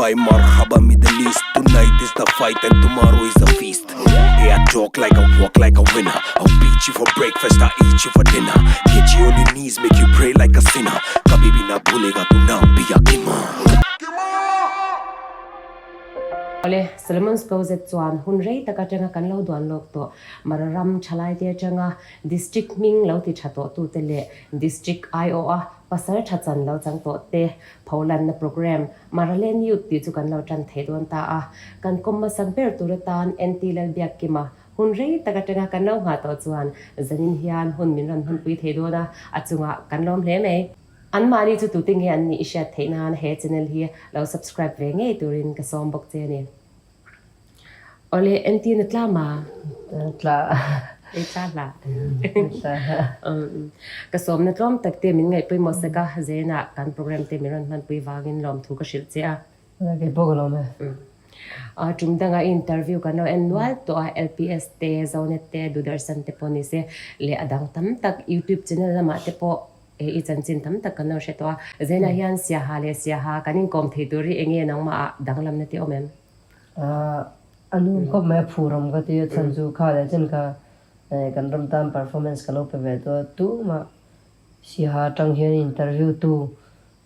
Dubai, marhaba Middle East Tonight is the fight and tomorrow is the feast Hey, I talk like I walk like a winner I'll beat you for breakfast, I'll eat you for dinner Get you on your knees, make you pray like a sinner Kabhi bhi na bhulega tu naam Biakkima Awle, Solomon's Closet chuan hun rei tak atanga kan lo duan lawk tawh. Mara ram thalaite atanga District hming lo ti tha tawh tute leh District aiawha pasal tha chan lo chang tawh te pholanna programme Maraland Youth tih chu kan lo tan thei dawn ta a. Kan kawm hmasak ber tur atan NT Lalbiakkima hun rei tak atanga kan lo nghah tawh chuan zanin hian hun min rawn hmanpui thei dawn a, a chungah kan lawm hle mai. Anmahni chu tute nge an nih i hriat theih nan he channel hi lo subscribe ve ngei turin ka sawm bawk che a ni. Awle, entin a tla ma? Tla. Ei tla hla. Ka sawmna tlawm tak te min ngaih pawimawh sek a, Zainah kan program te min rawn hmanpui vangin lawmthu ka hrilh che a. Kei pawh ka lawm e. Tum danga interview kan lo en nual tawh a, LPS te, Zonet te, Doordarshan te pawh ni se leh a dang tam tak YouTube channel lamah te pawh He i chanchin tam tak kan lo hre tawh a, Zainah hian Siaha leh Siaha kan inkawm thei tur hi eng nge nangmah ah danglamna te awm em? A nu khawp mai a phur awm ka ti a, chhan chu kha leh chen kha kan ram tan performance ka lo pe ve tawh a, tumah Siaha atang hian interview tu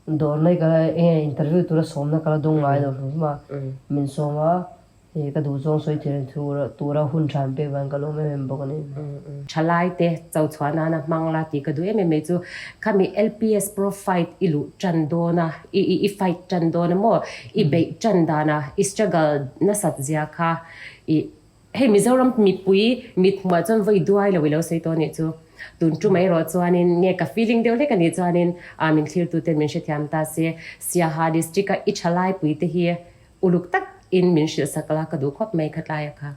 dawr mai ka la eng nge interview tura sawmna ka la dawng ngai lo hrim hrim a, min sawm a, Hei ka duh zawng sawi thei tura hun tha an pek vang ka lawm em em bawk a ni. Thalai te cho chhuah nana hmang la tih ka duh em em mai chu khami LPS Pro Fight i luh tan dawn a, i i fight tan dawn a maw, i beih tan dan a, i struggle nasat zia kha i hei Mizoram mipui mit hmuah chuan vawi duai lo i lo sawi tawh a nih chu. Tun tum erawh chuanin nge ka feeling deuh hlek a nih chuanin min thlirtuten min hrethiam ta se Siaha district a i thalai pui te hi Uluk tak in min hrilh sak la ka duh khawp mai kha tlai a kha.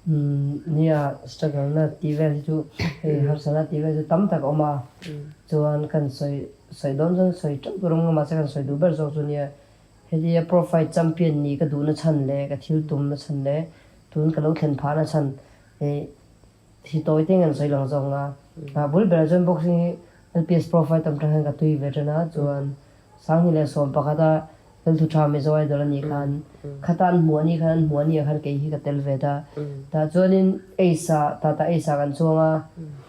Umm nia struggle na tih vel hi chu hei harsatna tih vel chu tam tak a awm a, chuan kan sawi sawi dawn chuan sawi teuh tur a awm mahse kan sawi duh ber zawk chu nia hetia pro fight champion nih ka duhna chhan leh ka thil tumna chhan leh tun ka lo thlen phahna chhan hei hi tawi te hian kan sawi lang zawk ang a, bul berah chuan boxing hi LPS pro fight awm tang hian ka tui ve tan a chuan Sanghni leh 11 a Lalthu Tha Mizo Idol a nih khan khata an hmuh a nih khan an hmuh a nih ah khan kei hi ka tel ve ta. Tah chuanin Ace ah Tata Ace ah kan chuang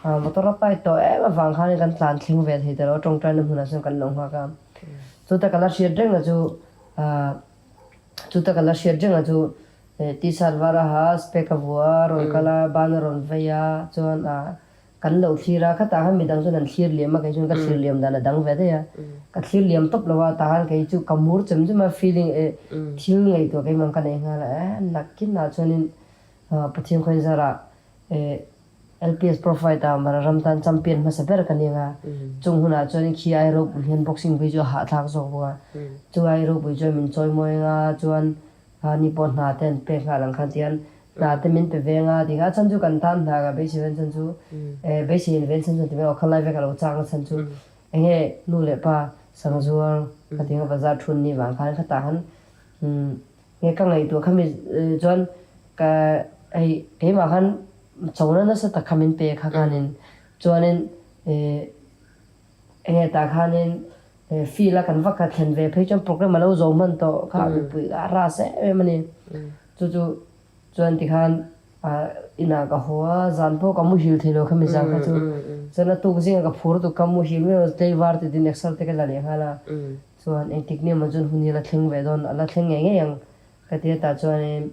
a, motor a pai tawh em avang khanin kan tlan thleng ve thei ta lo a, tawngtaina hmunah chuan kan lo nghak a. Chuta ka la hriat reng a chu chuta ka la hriat reng a chu T-shirt var a ha a, spec a vuah a, rawn kal a, ban a rawn vei a, chuan Kan lo thlir a, khatah khan midang chuan an thlir liam a, kei chuan ka thlir liam dan a dang ve daih a. Ka thlir liam tawp lo a, tah khan kei chu ka mur chem chem a, feeling eh thil ngaihtuah keimah ka nei nghal a, eh nakinah chuanin Pathian khawi zarah eh LPS Pro Fight ah Mara ram tan champion hmasa ber ka ni ang a, chung hunah chuanin khi ai ropui hian boxing pui chu a hahthlak zawk bawk a, chu ai ropui chuan min chawimawi ang a, chuan Ani pawh hna te an pek nghal ang khan tihian hna te min pe veng a ti kha a chhan chu kan tan hna ka beisei ven chhan chu eh beisei in ven chhan chuan ti mai aw khalai vek a lo chak na chhan chu enge nu leh pa sangzuar ka ti nga bazar thun ni vang khan khatah khan umm nge ka ngaihtuah kha mi chuan ka hei keimah khan chona nasa tak kha min pe kha khanin chuanin eh Enge tah khanin field a kan va khat thlen ve phei chuan program a lo zo hman tawh kha mipui a ras em em a ni. Chu chu chuan tikhan inah ka haw a, zan pawh ka muhil thei lo khami zan kha chu. Chuan a tuk zingah ka phur tuk ka muhil miau a, tlaivar te din exer te ka la leh nghal a. Chuan engtik ni emaw chuan hun hi a la thleng ve dawn, a la thleng ngei ngei ang ka ti a, tah chuanin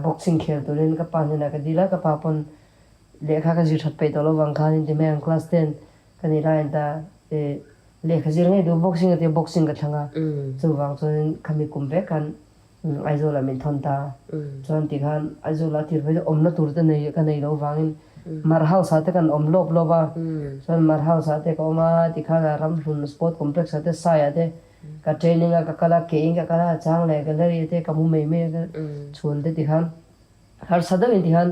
boxing khel turin ka pa hnenah ka dil a, ka pa pawn lehkha ka zir that peih tawh lo vang khanin ti mai ang class ten Ka nih laiin ta e lehkha zir ngei duh boxing a tia boxing ka thlang a, chuvang chuanin khami kum vek khan Aizawl ah min thawn ta. Chuan ti khan Aizawl ah tir phei chu awmna tur te nei ka nei lo vangin Mar House ah te kan awm lawp lawp a, chuan Mar House ah te ka awm a, ti khan a Ramhlun Sport Complex ah te Sai ah te ka training a ka kal a, ke in ka kal a, chang leh gallery ah te ka mu mai mai a chhun te ti khan Harsa deuhin ti khan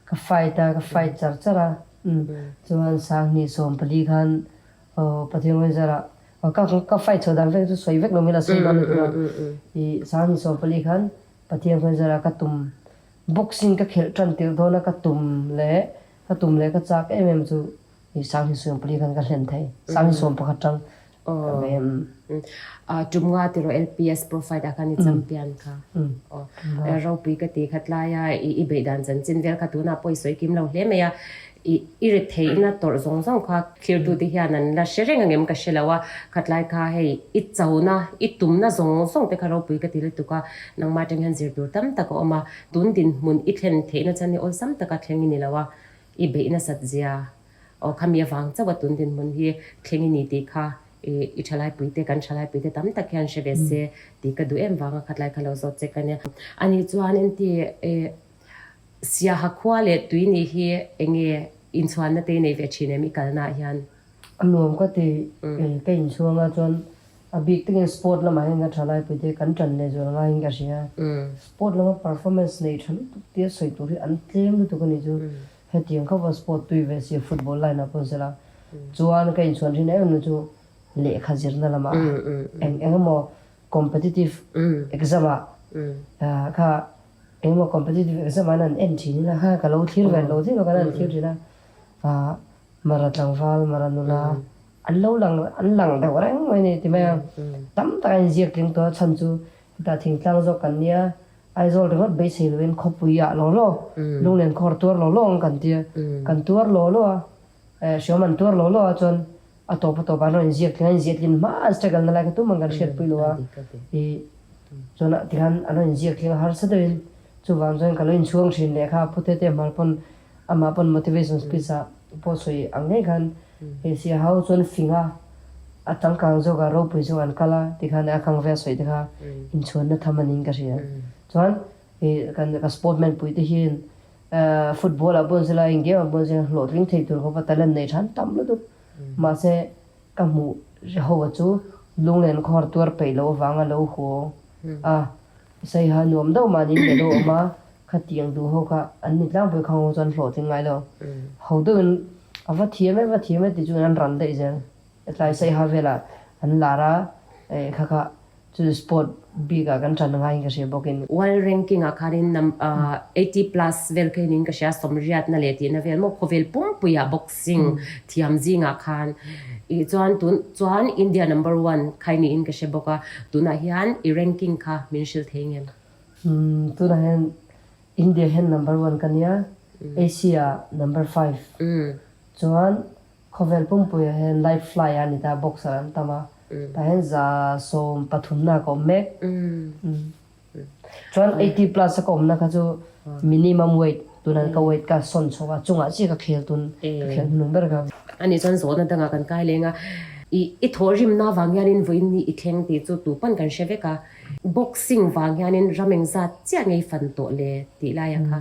ka fight a, ka fight char char a, chuan Sanghnih 14 khan Pathian Ngawizalah ka ka fight chho dan vek chu sawi vek lo mai la sawi dawn lutuk a, i Sanghnih 14 khan Pathian Ngawizalah ka tum boxing ka khelh tan tirh dawn a ka tum leh ka tum leh ka chak em em chu i Sanghnih 14 khan ka hlen thei, Sanghnih 11 tang. ka bei a. Tum nga tiraw LPS Pro Fight ah khan i champion kha. Ropui ka ti khat laia i beih dan chanchin vel kha tunah pawh i sawi kim lo hle mai a. I ri theihna tawrh zawng zawng kha thlirtute hian an la hre reng angem ka hre lo a. Khatlai kha hei i chona, i tumna zawng zawng te kha ropui ka ti lutuk a. Nangmah atang hian zir tur tam tak a awm a. Tun dinhmun i thlen theihna chuan i awlsam taka thleng i ni lo a. I beih nasat zia aw khami avang chauh a tun dinhmun hi thleng i ni tih kha i thalaipui te kan thalaipui te tam tak hian hre ve se tih ka duh em vanga khatlai kha lo zawt che ka nia. Ani chuan inti Siaha khua leh tui nih hi enge inchhuanna te i nei ve thin em i kalna ah hian? A nuam ka ti ka inchhuang a chuan a bik takin sport lamah hian ka thalaipui te kan tan leh zual ngaiin ka hria. Sport lama performance nei tha lutuk tia sawi tur hi an tlem lutuk a ni chu. Hetiang khawpa sport tui ve si football line ah pawn sela chuan ka inchhuan thin em em chu lehkha zirna lamah eng eng emaw competitive exam ah kha eng emaw competitive exam ah an en thin ila kha ka lo thlir ve lo thei lo kan han thlir thin a ah mara tlangval mara nula an lo lang an lang deuh reng mai a ni ti mai a tam tak a inziak tling tawh a chhan chu hetah thingtlang zawk kan nia. Aizawl ringawt beisei loin khawpui ah law law, lunglen khawr tuar law law ang kan tia, kan tuar law law a, hriam an tuar law law a chuan a tawp a tawp ah an rawn inziak tling a, inziak tlin hma an struggle na lai kha tum ang kan hriatpui lo a, ih chuan ah tikhan an rawn inziak tling a harsa deuhin chuvang chuan ka lo inchhuang thin leh kha Pu Tete Hmar pawn amah pawn motivation speech ah pawh sawi ang ngei khan hei sia ho chuan fing a, a changkang zawk a ropui zawk an kal a tikhan a kang vel sawi te kha inchhuanna tham a niin ka hria. Chuan ih kan ka sportman pui te hian football ah pawh zela eng game ah pawh zela hlawhtling thei tur khawpa talent nei than tam lutuk. Mahse ka hmuh ho a chu lunglen khawr tuar peih loh avanga lo haw a Saiha nuam deuh mahni in lo awm a, khatiang duh ho kha an ni tlangpui khang ho chuan hlawhtling ngai lo. Ho deuhin a va thiam e, va thiam e ti chuan an ran daih zel. Tlai Saiha velah an lar a, kha kha chu sport bik ah kan tan ngaiin ka hria bawkin. World ranking ah khanin nam 80 plus vel kha in ka hria sawmriatna leh tihna vel maw khawvel pumpuiah boxing thiam zingah khan ih chuan tun chuan India number one khai niin ka hre bawk a. Tunah hian i ranking kha min hrilh thei ngem? Umm tunah hian India hian number one ka nia, Asia ah number five. Chuan khawvel pumpuiah hian light fly a ni ta, boxer an tam a, tah hian 130 na ka awm mek. Chuan 80 plus a ka awmna kha chu minimum weight tunah ka weight ka sawn chho a chungah chiah ka khel tun ka khel hnung ber kha. Ani chuan zawhna dangah kan kai leng a, i i thawhrimna vang hianin vawiin ni i thleng tih chu tu pawn kan hre vek a, boxing vang hianin ram engzat chiah ngei fan tawh le tih laia kha.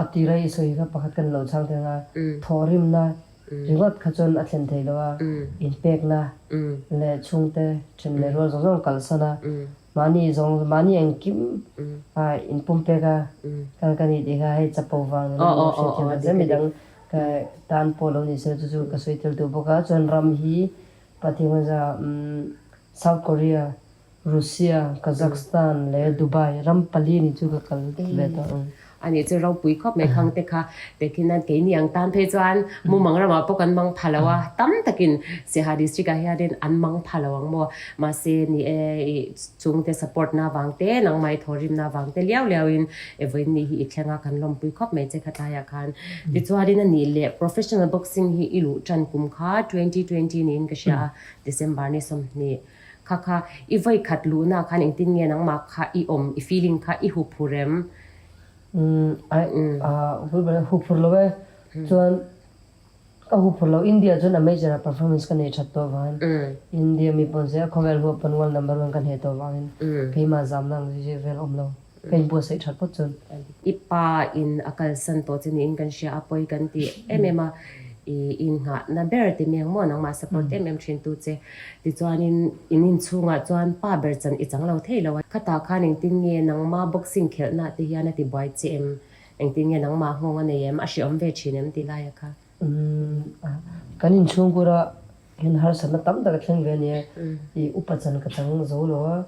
A tira i sawi kha pakhat kan lo chhang thei ang a, thawhrimna ringawt kha chuan a thlen thei lo a, inpekna leh chhungte then leh rual zawng zawng kalsan a, mahni zawng mahni engkim a inpumpek a kal ka ni tih kha hei chapo vang ni lo hriatthiam tak zel midang ka tan pawh lo ni se chu chu ka sawi tel duh bawk a, chuan ram hi Pathian hmasa South Korea Russia, Kazakhstan leh Dubai ram pali ni chu ka kal ve tawh ang. A nih chu ropui khawp mai khang te kha tekin an keini ang tan phei chuan mumang ramah pawh kan mang pha lo a, tam takin Siaha district ah hianin an mang pha lo ang maw. Mahse ni e i chungte support na vang te nangmah i thawhrimna vang te liau liau in e vawiin ni hi i thleng a kan lawmpui khawp mai che khatlaiah khan. Tichuanin a nih leh professional boxing hi i luh tan kum kha 2020 niin ka hria a, December ni 20. Kha kha, i vawi khat luhna khan engtin nge nangmah kha i awm, i feeling kha i huphur em? Umm, ai, ah, huphur lo e. Chuan ka huphur lo, India chuan a major ah performance ka nei that tawh avangin, India mi pawn se a khawvel huap pawn world number one ka hneh tawh avangin keimah zamna ang zui zui vel awm lo, ka inbuatsaih that phawt chuan. I pa in a kalsan tawh che niin kan hria a, pawi kan ti em em a, i innghahna ber ti mi ang maw nangmah support em em thin tu che. Tichuanin in inchhungah chuan pa ber chan i chang lo thei lo a, khatah khan engtin nge nangma boxing khelhna te hian a ti buai che em? Engtin nge nangmah nghawng a nei em? A hrehawm ve thin em ti laia kha? Umm, kan inchhungkura hian harsatna tam tak a thleng ve a nia, i upa chan ka chang zo lo a,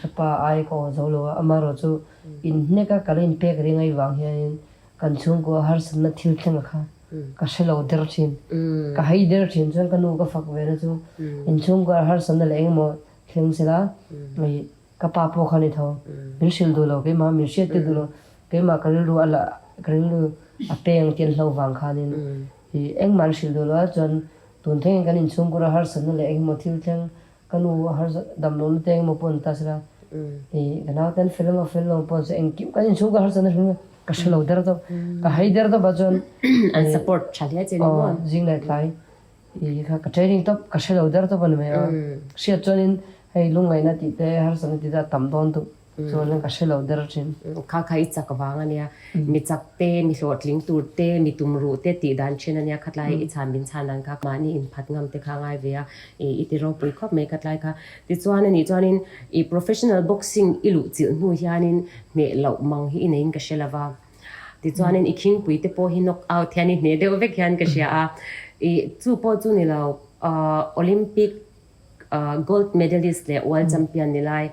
ka pa ai ka aw zo lo a, amaherawh chu inhnek a ka la inpek ring aih vang hianin kan chhungkua harsatna thil thleng a kha. ka hre lo der thin. Ka hei der thin chuan ka nu ka fak ve na chu inchhungkua harsatna leh engemaw thleng sela ih ka pa pawh kha ni tho. Min hrilh duh lo keimah min hriat tir duh lo keimah ka rilru a la ka rilru a peng tian hlo vang khanin ih engmah an hrilh duh lo a chuan tun thlengin kan inchhungkura harsatna leh engemaw thil thleng Ka nu a harsa dam lo nute engemaw pawh an ta sela, ih ka naute an fel emaw fel lo pawh an sawi engkim kan inchhung ka harsa na hrim a, ka hre lo der tawp, ka hai der tawp ah chuan An support tha hle che ni maw? Aw zing leh tlai ih kha ka training tawp ka hre lo der tawp a ni mai a, hriat chuanin hei lungngaihna tih te harsatna tih te a tam dawn duh. Chuan ka hre lo der thin. Kha kha i chak vang a nia. Mi chak te, mi hlawhtling tur te, mi tum ruh te tih dan thin a nia. Khatlai i chhan min chhan dan kha mahni inphat ngam te kha a ngai ve a, i ti ropui khawp mai khatlai kha. Tichuan a nih chuanin i professional boxing i luh chilh hnu hianin hneh loh mang hi i neiin ka hre lo va. Tichuanin i khingpui te pawh hi knock out hian i hneh deuh vek hian ka hria a. I chu pawh chu ni lo Olympic Gold medalist leh world champion ni lai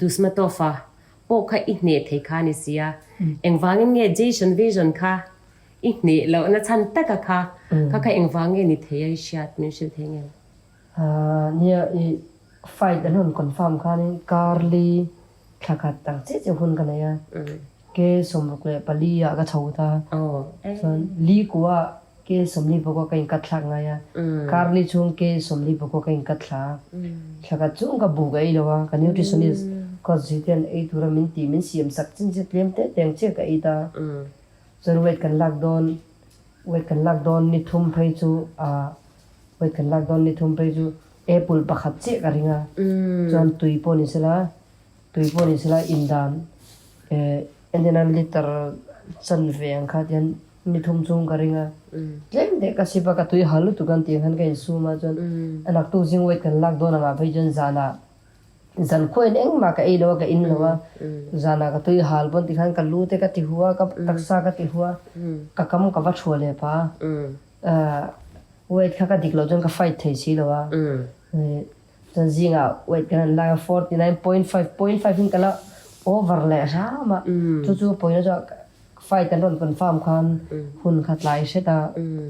Dusmatov-a pawh kha i hneh thei kha a ni si a. Engvangin nge Jason Vision kha i hneh lohna chhan taka kha kha kha engvang nge ni thei a i hriat min hrilh thei ngem? Nia, i fight an rawn confirm khanin Karli thla khat ang chiah chiah hun ka nei a. Ke 64 ah ka chho ta. Chuan li kua ke 41 ka inkat thlak ngai a. Kar li chhung ke 41 ka inkat thla a. Thla khat chung ka bu ka ei lo a. Ka nutritionist coach zui ten ei tura min tih min siam sak chin chiah tlem te te ang chiah ka ei ta. Chuan weight kan lak dawn weight kan lak dawn ni thum phei chu ah weight kan lak dawn ni thum phei chu apple pakhat chiah ka ring a. Chuan tui pawh ni sela Tui pawh ni sela indan entirnan liter chanve ang kha tihian ni thum chung ka ring a, tlem deuh ka sip a ka tui hal lutuk ang tih ang khan ka insum a chuan a naktuk zing weight kan lak dawn angah phei chuan zanah zan khuain engmah ka ei lo a ka in lo a, zanah ka tui hal pawn tikhan ka lu te ka ti hu a ka taksa ka ti hu a ka kam ka va thuah leh pah a, weight kha ka dik loh chuan ka fight thei si lo a. Chuan zingah weight kan han lak a, 49.5, point five in ka la over leh hram a, chu chu pawina chu fight an rawn confirm khan hun kha tlai hret a,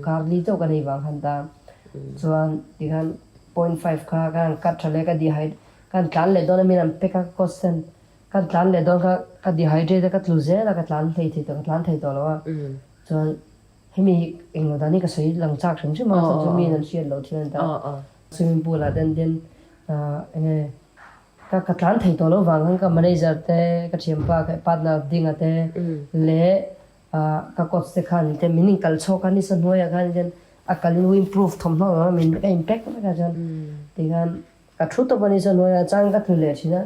kar li chauh ka nei vang khan ta. Chuan tikhan point five kha ka han cut tha leh ka dehydrate, ka han tlan leh dawn a min an pack a coach ten, ka han tlan leh dawn kha ka dehydrate a ka tlu zel a ka tlan hlei thei tawh ka tlan thei tawh lo a, chuan hemi hi englo dan hi ka sawi lang chak hrim hrim a, chuan chu mi in an hriat loh thil a ni ta. Swimming pool ah ten tin enge ka ka tlan thei tawh lo vang khan ka manager te ka thianpa ka partner dinga te leh ka coach te khan te min inkal chhawk a nisa hnuaiah khan hian a kalin windproof thawmhnaw ang min ka in pack vek a chuan tikhan ka thu tawp a nisa hnuaiah chuan ka tlu leh thin a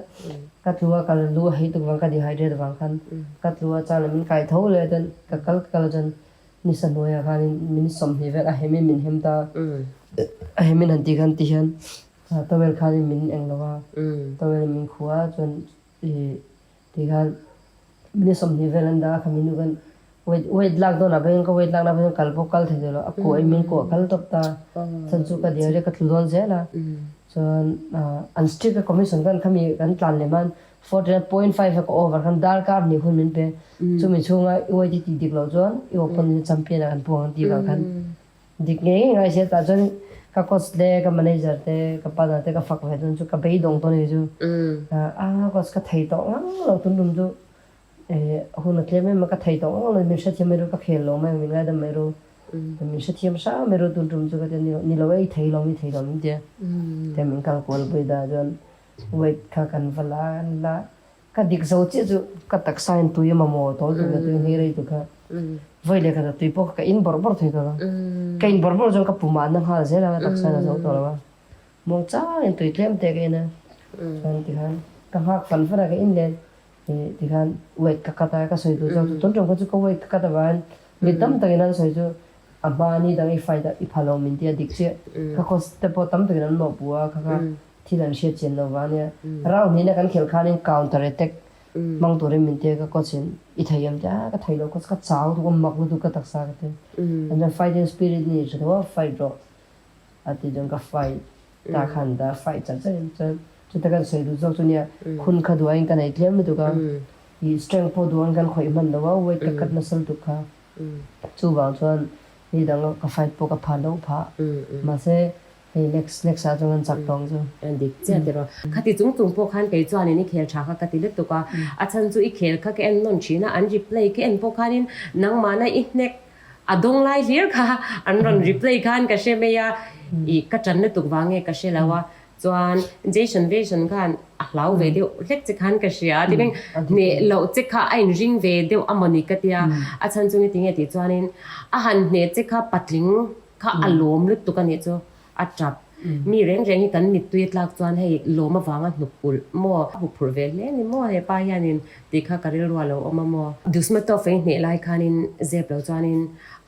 ka tlu a ka lu a hei tuk vang ka dehydrate vang khan ka tlu a chuan min kai tho leh chuan ka kal ka kal a chuan Nisa hnuaiah khanin min 20 vel a hemin min hem ta. A hemin han tih khan ti hian towel khanin min eng lo a, towel in min khuh a chuan ih ti khan minute 20 vel an dah a khami hnu khan weight weight lak dawnah pawhin ka weight lakna pawhin kal pawh kal thei tawh lo a kuah in min kuah kal tawp ta. Chuan chu ka dial hi ka tlu dawn zel a chuan an strict a commission khan khami kan tlan leh hman 49.5 a ka over khan darkar hnih hun min pe. Chumi chhunga i weight i tih dik loh chuan i opponent hi champion ah kan puang ang tih vang khan dik ngei ngei ngai sia tah chuan ka coach te ka manager te ka partner te ka fak ve dawn chu ka beidawng dawn a ni chu. A coach ka thei tawh ngang lo tun tum chu hun a tlem em a ka thei tawh ngang lo min hrethiam mai ru ka khel lo mai ang min ngaidam mai ru min hrethiam hram mai ru tun tum chu ka ti a ni lo e i thei lo i thei lo min ti a tiang min kal kual pui ta chuan Weight kha kan va la an la, ka dik zo chiah chu ka taksa in tui a mamawh tawl tuk leh tui hnih rei tuk kha vawi leh khat ah tui pawh kha ka in bawrh bawrh thei tawh lo. Ka in bawrh bawrh chuan ka pum ah an na nghal zel a, ka taksa in a zo tawh lo a, muang chang in tui tlem te ka in a, chuan tikhan ka nghak fan fan a ka in leh tikhan weight ka cut a, ka sawi duh zawk chu tun ṭum kha chu ka weight ka cut avangin mi tam takin an sawi chu a hma ni dang i fight a i pha lo min ti a dik chiah, ka coach te pawh tam takin an mawhpuh a kha kha. Thil an hriat chian lo vang ania. Round hnihna kan khelh khanin counter attack hmang turin min ti a, ka coach in i thei em ti a, ka thei lo coach ka chau lutuk a mak lutuk ka taksa ka ti. An chuan fighting spirit ni tha tho a fight rawh a ti chuan ka fight ta khan ta fight char char in chuan chuta kan sawi duh zawk chu nia hun kha duh aiin ka nei tlem lutuk a, i strength pawh duh ang kan khawih hman lo a weight ka cut nasa lutuk kha. Chuvang chuan ni dang ka fight pawh ka pha lo phah. Mahse hei next next ah chuan kan chak tawh ang chu. Dik chiah tiraw. Khati chung chung pawh khan kei chuanin i khel tha kha ka ti lutuk a. A chhan chu i khel kha ka en nawn thin a, an replay ka en pawh khanin nangmahna i hnek a dawng lai hlir kha an rawn replay khan ka hre mai a. I ka tan lutuk vang nge ka hre lo a. Chuan Jason Vason khan a hlau ve deuh hlek che khan ka hria ti reng hneh loh che kha a inring ve deuh a mawni ka tia a chhan chu nge tih chuanin a han hneh che kha patling kha a lawm lutuk a nih chu a tap mi reng reng hi kan mittui a tlak chuan hei lawm avanga hnuk ulh maw a huphurh ve hle ni maw hepa hianin tih kha ka rilru a lo awm a maw. Dusmatov ei hneh lai khanin zep lo chuanin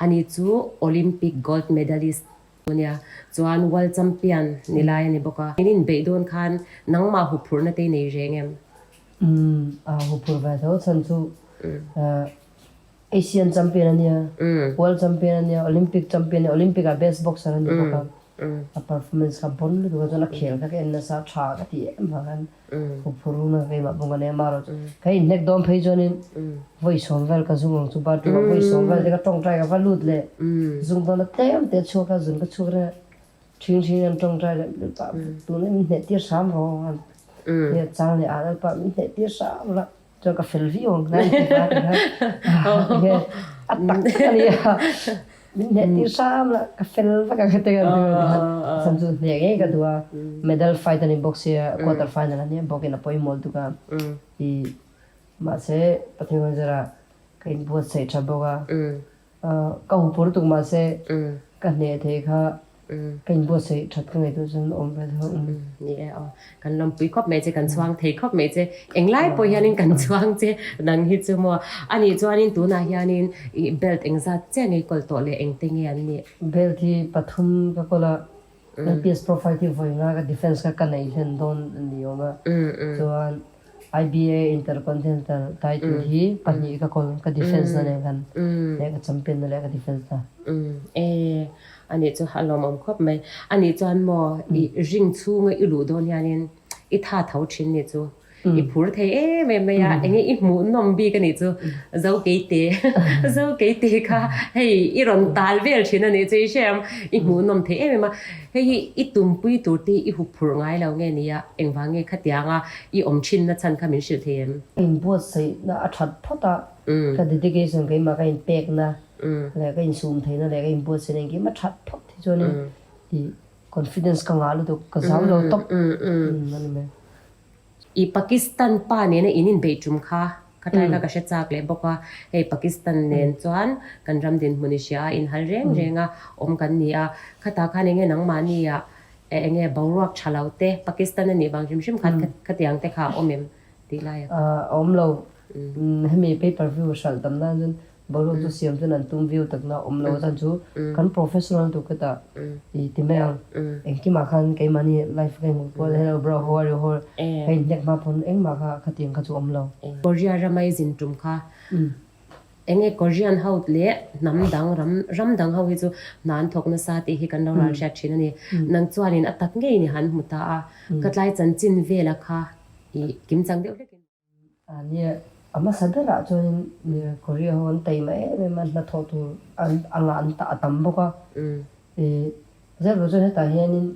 ani chu Olympic gold medalist Nia, chuan World Champion ni lai a ni bawk a. In inbeih dawn khan nangmah huphurhna te i nei reng em? Umm, a huphurh ve tho chhan chu Asian Champion a nia, World Champion a nia, Olympic Champion a nia, Olympic ah Best Boxer a ni bawk a. A performance kha bon lutuk a, chuan a khel kha ka en nasa, tha ka ti em vang khan Huphurhna keimah pawh ka nei a marawh chu ka inhnek dawn phei chuanin vawi sawm vel ka zung ang chu bathroom ah vawi sawm vel te ka tawngtai ka va lut leh zung dawn a tlem te chhuak a zun ka chhuak reng a thing thing an tawngtai leh lalpa tuna min hneh tir hram rawh an ti a chang leh ah lalpa min hneh tir hram rawh chuan ka fel viau ang hnai ti kha ti kha a tak tak a nia. Min hneh tir hram la, ka fel vek ang heti kan ti a chhan chu hneh ngei ka duh a, medal fight a ni bawk sia, quarter final a nia bawkin a pawimawh lutuk a, i mahse Pathian khawn zara ka inbuatsaih tha bawk a, ka hupur lutuk mahse ka hneh thei kha Ka inbuatsaih that ka ngaihtuah chuan awm ve tho. Ni e aw. Kan lawmpui khawp mai che, kan chhuang thei khawp mai che. Englai pawh hianin kan chhuang che nang hi chu maw. Anih chuanin tunah hianin i belt engzat chiah nge i kawl tawh leh engte nge an nih? Belt hi pathum ka kawl a, LPS profile hi vawi nga ka defence kha ka neih hlen dawn a ni awm a. Chuan IBA Intercontinental title hi pahnih ka kawl, ka defence na nen khan leh ka champion na leh ka defence na. E. Anih chu a lawmawm khawp mai. Anih chuan maw i ring chhunga i luh dawn hianin i tha tho thin nih chu i phur thei em em mai a, enge i hmuh nawm bik anih chu zo keite zo keite kha hei i rawn tal vel thin anih chu i hre ang i hmuh nawm thei em em a. Hei hi i tumpui tur te i hup phurh ngai lo nge nia engvang nge khatianga i awm thin na chhan kha min hrilh thei em? Inbuatsaihna a that phawt a, ka dedication keimah ka inpekna leh ka insum theihna leh ka inbuatsaihna engkim a that phawt hi chuanin i confidence ka ngah lutuk ka zau lo tawp a ni mai. I Pakistan pa nena in inbeih tum kha ka tlai kha ka hre chak leh bawk a, hei Pakistan nen chuan kan ram dinhmun i hria a, inhal reng reng a awm kan ni a, khatah khan enge nangmahni ah enge boruak tha lo te Pakistan a nih vang hrim hrim khan khatiang te kha a awm em tih lai a. A awm lo, hemi pay per view hralh tam nan chuan Boruak chu siam chuan an tum viau takna awm lo a chan chu kan professional tur ka tah i ti mai ang. Engkimah khan keimahni life ka inhmuh pawh hello bro how are you how ka inhnek hma pawn engmah kha khatiang kha chu awm lo. Korea rama i zin tum kha enge Korean ho leh hnam dang ram ram dang ho hi chu hna an thawk nasa tih hi kan lo ral hriat thin a ni. Nang chuanin a tak ngeiin i han hmu ta a, ka tlai chanchin vela kha i kimchang deuh hlekin. Nia, a hmasa berah chuanin Korea ho an taima em em a, hnathawh tur an a ngah an tah a tam bawk a. Ih, zel pawh chuan hetah hianin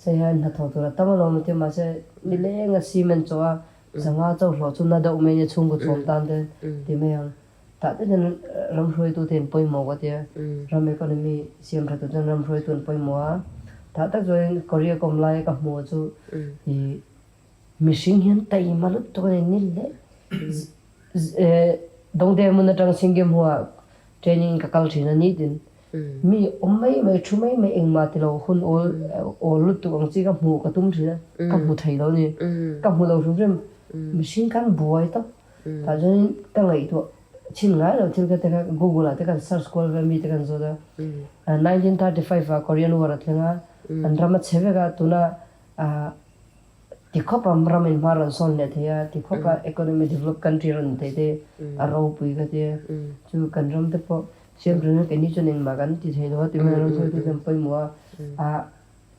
Saiha in hnathawh tur a tam alawm a ti a, mahse nileng a cement chawh a, zanga chauh hlawh chu na deuh mai nia chhungkaw chhawm tan te ti mai ang. Tah te hian ram hruaitu te an pawimawh ka ti a, ram economy siam tha tur chuan ram hruaitu an pawimawh a. Tah tak chuanin Korea ka awm laia ka hmuh chu ih, Mihring hian taima lutuk a ni ni le. Dawngte hmun atang Singim hua training ka kal thin a ni tin mi awm mai mai thu mai mai engmah ti lo hun awl awl lutuk ang chi ka hmuh ka tum thin a ka hmu thei lo ni ka hmu lo hrim hrim mihring khan buai tawp tah chuanin ka ngaihtuah chhin ngai lo thil kha te kha google ah te kan search kual vel mi te kan zawt a 1935 ah Korean war a thleng a an ram a chhe vek a tuna Ti khawpa ram in hma rawn sawn leh thei a, ti khawpa economy develop country rawn ni thei te a ropui ka ti a. Chu kan ram te pawh siam tuna hian keini chuan engmah kan ti thei lo a, ti mai ram sawi te chuan pawimawh a. A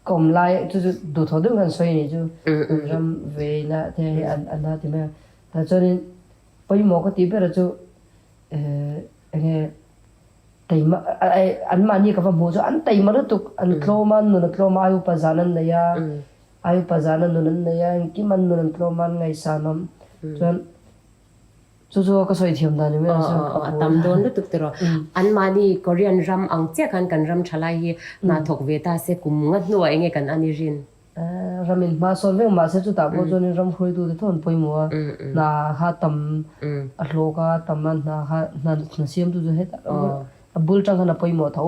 ka awm lai chu chu duhthawh deuh khan sawi a nih chu kan ram veina te hi an a ti mai a. Tah chuanin pawimawh ka tih ber chu enge. Taima anmahni ka va hmuh chu an taima lutuk, an tlawm a, an nun a tlawm a, ai upa zan an nei a, ai upa zan a nun an nei a, engkim an nun an tlawm a, an ngaihsan awm. Chuan chu chu ka sawi thiam dan ni mai ang chu. Aw a tam dawn lutuk tiraw. Anmahni Korean ram ang chiah khan kan ram thalai hi hna thawk ve ta se kum nga hnuah enge kan an i rin? Ram in hma sawn vek mahse chutah pawh chuanin ram hruaitute tho an pawimawh a, hna kha tam a hlawk a, tam a hna kha hna siamtu chu hetah a bul tang khan a pawimawh tho.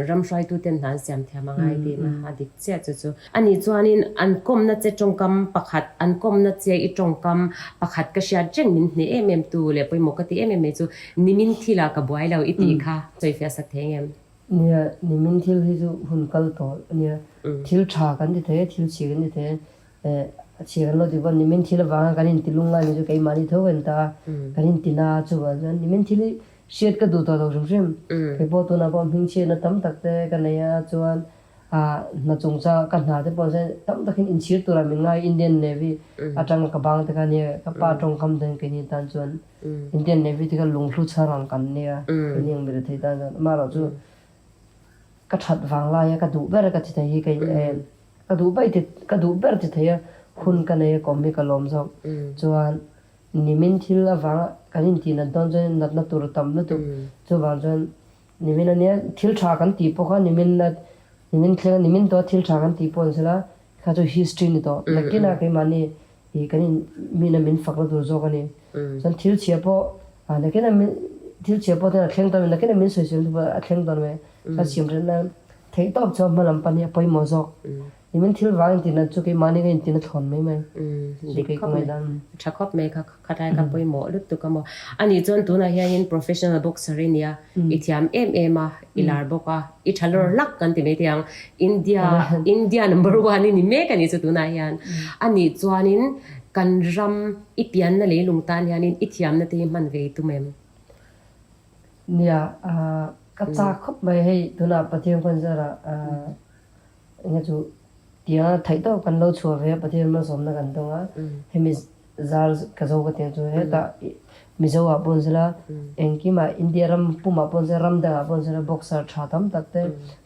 Ram hruaituten hna an siam thiam a ngai tihna a dik chiah chu chu. Ani chuanin an kawmna che tawngkam pakhat, an kawmna che i tawngkam pakhat ka hriat reng min hneh em em tu leh pawimawh ka ti em em mai chu nimin thila ka buai lo i tih kha sawifiah sak thei em? Nia, nimin thil hi chu hun kal tawh a nia. Thil tha kan ti thei a, thil chhia kan ti thei a. Eh, a chhia kan lo ti pawh nimin thil avanga kan inti lungngai ni chu keimahni tho kan ta a, kan inti na a chuvang chuan nimin thil hi hriat ka duh tawh lo hrim hrim. Kei pawh tunah pawh hmingchhiatna tam tak te ka nei a, chuan ah hna chungchang ka hna te pawh hian tam takin inchhir turah min ngai Indian Navy atanga ka bang te kha nia, ka pa tawngkam ten keini tan chuan Indian Navy te kha lunghlu chhar ang kan nia, keini ang mila thei tan chuan amaherawh chu ka that vang laia ka duh ber ka ti thei hi kei ka duh ber ka duh ber ti thei a hun ka nei a kawm hi ka lawm zawk chuan nimin thil avanga kan intih nat dawn chuan natna tur a tam lutuk chuvang chuan nimin ania thil tha kan tih pawh kha nimin nimin thleng nimin tawh thil tha kan tih pawh an sela kha chu history ni tawh nakinah keimahni Ih kan in min a min fakna tur zawk a ni. Chuan thil chhia pawh ah nakin a min thil chhia pawh ten a thleng dawn nakin a min sawisel tu pawh a thleng dawn mai. Chuan siam that nan theih tawp chuan hma lam pan hi a pawimawh zawk. Ni min thil vang in tihna chu keimahni ka intina thlawn mai mai. Chu kei ka ngaihdan. Tha khawp mai kha khatlai kha pawimawh lutuk a maw. Anih chuan tunah hianin professional boxer i nia i thiam em em a i lar bawk a i tha lawr hlak kan ti mai thei ang India India number one i ni mek a nih chu tunah hian anih chuanin kan ram i pianna leilung tan hianin i thiamna te hi hman ve i tum em? Nia ka chak khawp mai hei tunah Pathian khawn zarah Enge chu tia theih tawk kan lo chhuah ve a, Pathian malsawmna kan dawng a, hemi zar ka zo ka tiang chu hetah Mizo ah pawh an zir a, engkimah India ram pumah pawh an zir a, ram dangah pawh an zir a, boxer tha tam tak te,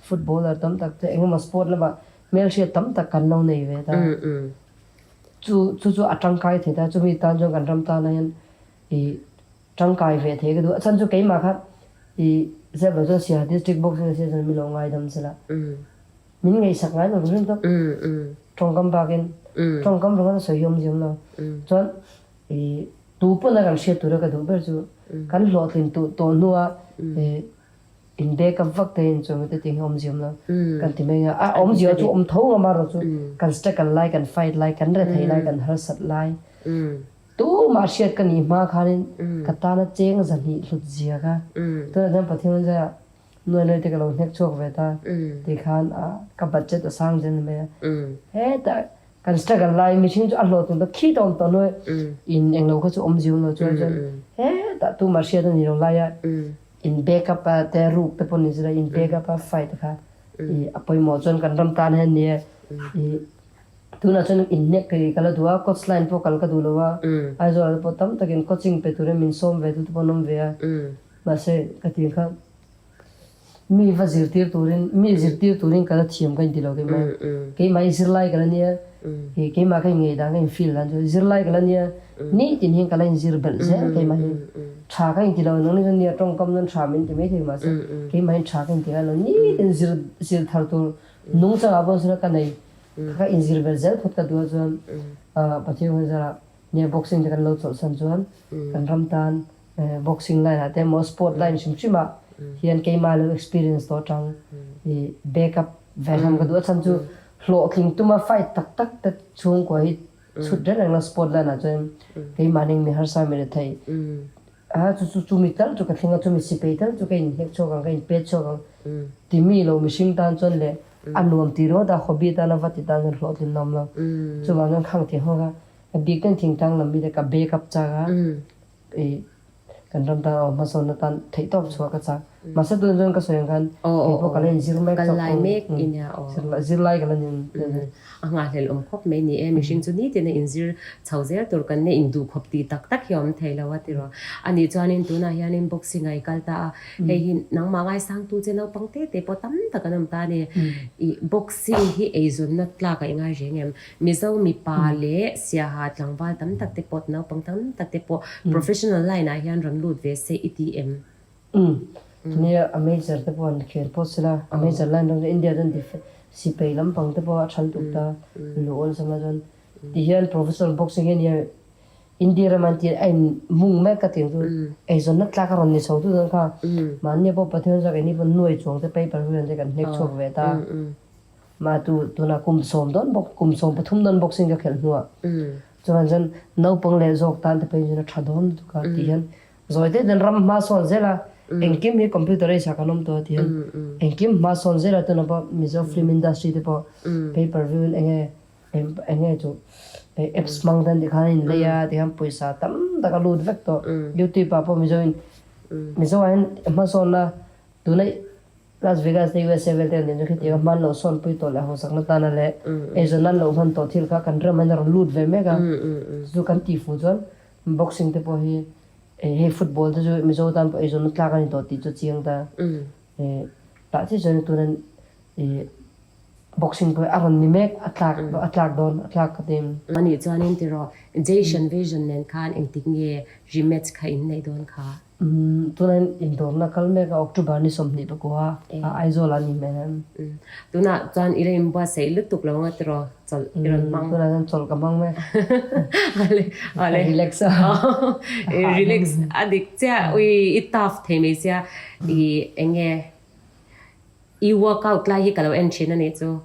footballer tam tak te, engemaw sport lamah hmelhriat tam tak kan lo nei ve ta. Chu chu chu a tangkai thei ta, chumi tan chuan kan ram tana hian ih tangkai ve thei ka duh a, chhan chu keimah kha ih zep lo chuan Siaha District Boxing Association min lo ngaidam sela min ngaihsak ngai lo hrim tawp tawngkam bakin tawngkam ringawt a sawi hi awmzia awm lo chuan ih tu pawn a kan hriat tura ka duh ber chu kan hlawhtlin tuh tawh hnua ih in back up vak te in chuan te tih hi awmzia awm lo kan ti mai a, a awmzia chu awm tho ngam a rawh chu kan struggle lai kan fight lai kan rethei lai kan harsat lai. Tumah hriat ka nih hma khanin ka tana cheng zahnih hlut zia kha tunah chuan Pathian zaiah nuai nuai te ka lo hnek chhuak ve ta tih khan ka budget a sang zel ni mai a. Hetah kan struggle lai mihring chu a hlawh tum ta khi ta awm tawh nuai in englo kha chu awm zio lo chuan chuan hetah tumah hriat a ni lo laia in back up a te ruk te pawh ni zira in back up a fight kha a pawimawh chuan kan ram tan hian nia i Tunah chuan inhnek ka kal a duh a, coach line pawh kal ka duh lo a, Aizawl ah te pawh tam takin coaching pe turin min sawm ve tu te pawh an awm ve a, mahse ka tih kha mi va zirtir turin mi zirtir turin ka la thiam ka inti lo keimah keimah hi zirlai ka la nia ih keimah ka inngeih dan ka in feel dan chu zirlai ka la nia nitin hian ka la inzir belh zel keimah hi tha ka inti lo nangni chuan nia tawngkam chuan tha min ti maithei mahse keimah hian tha ka inti ngai lo nitin zir zir thar tur nungchangah pawh sila ka nei Ka inzir vel zel phawt ka duh a chuan Pathian hun zarah nia boxing te kan lo chawlhsan chuan kan ram tan boxing line ah te emaw sport line hrim hrim ah hian keimah lo experience tawh atang i back up ve hlawm ka duh a chhan chu hlawhtling tuma fight tak tak te chhungkua hi chhut reng reng lo sport line ah chuan keimah ning mi harsa mi rethei A chu chu chumi tal chu ka thleng a, chumi sipei tal chu ka inhnek chhuak ang, ka inpet chhuak ang ti mi lo mihring tan chuan leh a nuam ti ringawt a, hobby tana va ti tan chuan hlawhtlin a awm lo. Chuvang chuan khang thei hawk a, ka bik ten thingtlang lam mi te ka back up chak a, i kan ram tan a awm hmasawnna tan theihtawp chhuah ka chak. Mahse tunah chuan ka sawi ang khan kei pawh ka la inzir mek chauh. Kal lai mek i nia aw. Zirlai ka la ni. A nghahhlelh awm khawp mai ni e. Mihring chu nitin a inzir chho zel tur kan nia induh khawp tih tak tak hi a awm thei lo a tiraw. Anih chuanin tunah hianin boxing ah i kal ta a, hei hi nangmah ngaisangtu che naupang te te pawh tam tak an awm ta a ni. I boxing hi eizawnna tlak a i ngai reng em? Mizo mipa leh siaha tlangval tam tak te pawh naupang tam tak te pawh professional line ah hian rawn lut ve se i ti em? Umm. Nia a major te pawh an khel pawh sela, a major line ram chu India chuan sipai lampang te pawh a than tuk ta luh awlsam la chuan ti hian professional boxing hi ania India ram an tih a in mung mek ka tih ang chu eizawnna tlak a rawn ni chho tu dawn kha mahni pawh Pathian zawk eng ni pawh nuai chuang te paper vel te kan hnek chhuak ve ta mah tu tunah kum sawm dawn bawk kum 13 dawn boxing ka khelh hnuah chuan chuan naupang leh zawk tan te pawhin chuan a tha dawn lutuk a ti hian Zawi deuh den ram hma sawn zel a, engkim hi computer a isa kan awm tawh a ti hian engkim hma sawn zel a tunah pawh Mizo film industry te pawh pay per view in enge enge chu apps hmang ten tikhan a in lei a tikhan pawisa tam tak a lut vek tawh youtube ah pawh Mizo in Mizo ah hian hmasawnna tuna Las Vegas te USA vel te kan din chu khitiang a hman loh sawn pui tawh leh hawsakna tana leh eizawn nan loh hman tawh thil kha kan ram ah hian a rawn lut ve mek a chu kan tih fuh chuan Boxing te pawh hi hei football te chu Mizo tan pawh eizawnna tlak a ni tawh tih chu a chiang ta. Tah chiah chuan tunan boxing pawh hi a rawn ni mek a tlak a tlak dawn a tlak ka ti. Anih chuanin tiraw Jason Vision nen khan engtik nge rematch kha in neih dawn kha? Tunah hian indawrna kal mek a October ni 21 a Aizawl ah a ni hmel em? Tunah chuan i la inbuatsaih lutuk lo anga tiraw chawlh i rawn hmang? Tunah hian chawlh ka hmang mek. Ale ale. Ka relax a. I relax a dik chiah ui i tough thei mai sia i enge I workout lai hi ka lo en thin a nih chu.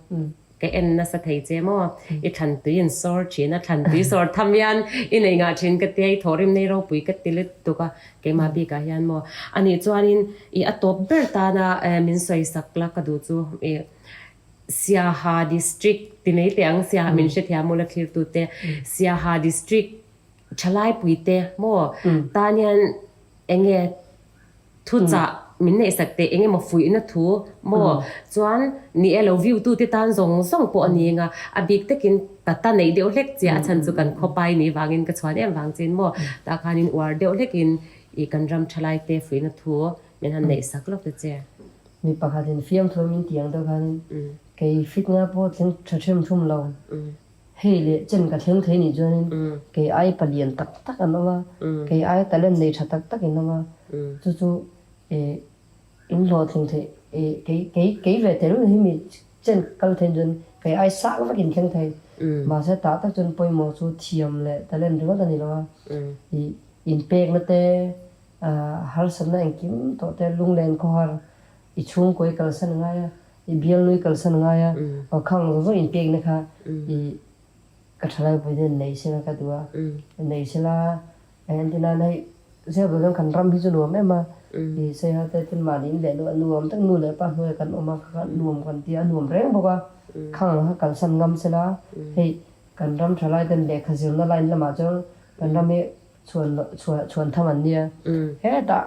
Ka en nasa thei che maw? I thlan tui in sawr thin a, thlan tui sawr tham hian i nei ngah thin ka tia, i thawhrim nei ropui ka ti lutuk a, keimah bikah hian maw? A nih chuanin i a tawp ber tana min sawisak la ka duh chu i Siaha District ti mai teh ang, Siaha min hrethiam ula thlirtute, Siaha District thalaipui te maw tan hian eng nge Thuchah min neihsak teh eng emaw fuihna thu maw? Chuan ni e lo view tute tan zawng zawng pawh a ni eng a, a bik takin ka ta neih deuh hlek chiah a chhan chu kan khawpai ni vangin ka chhuan em vang chin maw? Tah khanin uar deuh hlekin i kan ram thalai te fuihna thu min han neihsak lawk ta che. Mi pakhatin fiamthu min ti ang deuh khanin kei fit nga pawh thleng tha them thum lo. Hei leh chen ka thleng thei nih chuanin kei ai palian tak tak an awm a, kei ai talent nei tha tak tak in awm a, chu chu ih in hlawhtling theih ih kei kei kei ve tel hi mi chen kal theih chuan kei ai sang vek in thleng thei. Mahse tah tak chuan pawimawh chu thiam leh talent ringawt a ni lo a, ih inpekna te harsatna engkim tawh te lunglen khawhar i chhungkaw i kalsan ngai a, I bialnui kalsan ngai a, aw khang zawng zawng inpekna kha i ka thalai pui hian nei sela ka duh a, nei sela engtin nan hei Zeuhbel chuan kan ram hi chu nuam em a, i Saiha te tin mahni in leh luh a nuam tak nu leh pa hnuaiah kan awm a kha kha nuam kan ti a, a nuam reng bawk a, khang ang kha kalsan ngam sela hei kan ram thalai ten lehkha zirna line lamah chuan kan ram hi chhuan chhuan tham an nia, hetah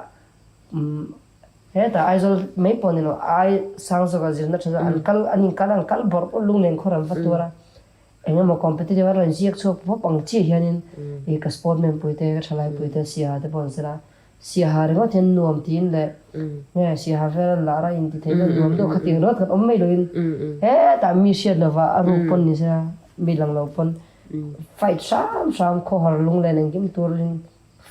Hetah Aizawl mai pawh ni lo, ai sang zawkah zirna tha zawk an kal, an inkal a, an kal bawrh bawrh lunglen khawr an va tuar a, eng emaw competitive an rawn ziak chhuak pawp ang chiah hianin ih ka sportman pui te, ka thalai pui te, Siaha te pawh an zir a, Siaha ringawt hian nuam tiin leh nge Siaha vel an lar a inti thei deuh nuam deuh khatiang ringawt khan awm mai loin hetah mi hriat lova a ruk pawn ni se mi lang lo pawn fight hram hram khawhar lunglen engkim turin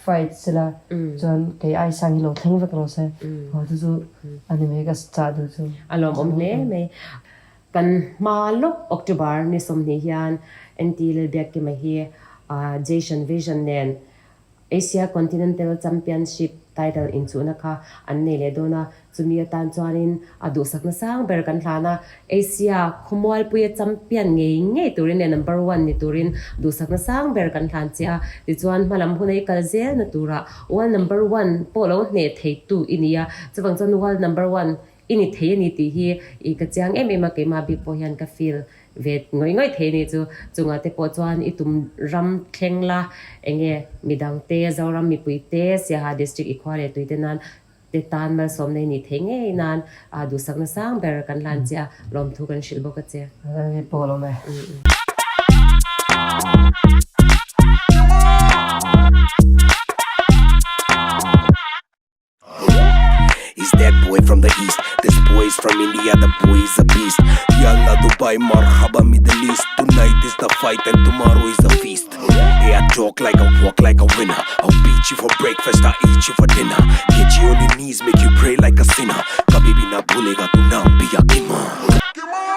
Fight sila chuan kei ai sang hi lo thleng vek rawh se. Aw chu chu a ni mai ka chah duh chu. A lawmawm hle mai. Kan hma lawk October ni 20 hian NT Lalbiakkima hi Jason Vision nen Asia Continental Championship title inchuhna kha an nei leh dawn a. Chumi atan chuanin a duhsakna sang ber kan hlan a, Asia khawmualpuia champion ngei ngei turin leh number one ni turin duhsakna sang ber kan hlan che a. Tichuan hmalam hun a i kal zelna turah world number one pawh lo hneh theitu i ni a, chuvang chuan world number one i ni thei a ni tih hi i ka chiang em em a, keimah bik pawh hian ka feel ve ngawih ngawih thei a ni chu. Chungah te pawh chuan i tum ram thleng la enge midangte Zoram mipuite Siaha district i khua leh tuite nan. te tan malsawmna i nih theih ngei nan duhsakna sang ber kan hlan che a, lawmthu kan hrilh bawk a che. Hei pawh lawm e. Is that boy from the east This boy is from India the boy is a beast Yalla Dubai marhaba Middle East Tonight is the fight and tomorrow is a feast Yeah I talk like a walk like a winner I'll beat you for breakfast I'll eat you for dinner Get you on your knees make you pray like a sinner Kabhi bhi na bhulega tu naam piya kima.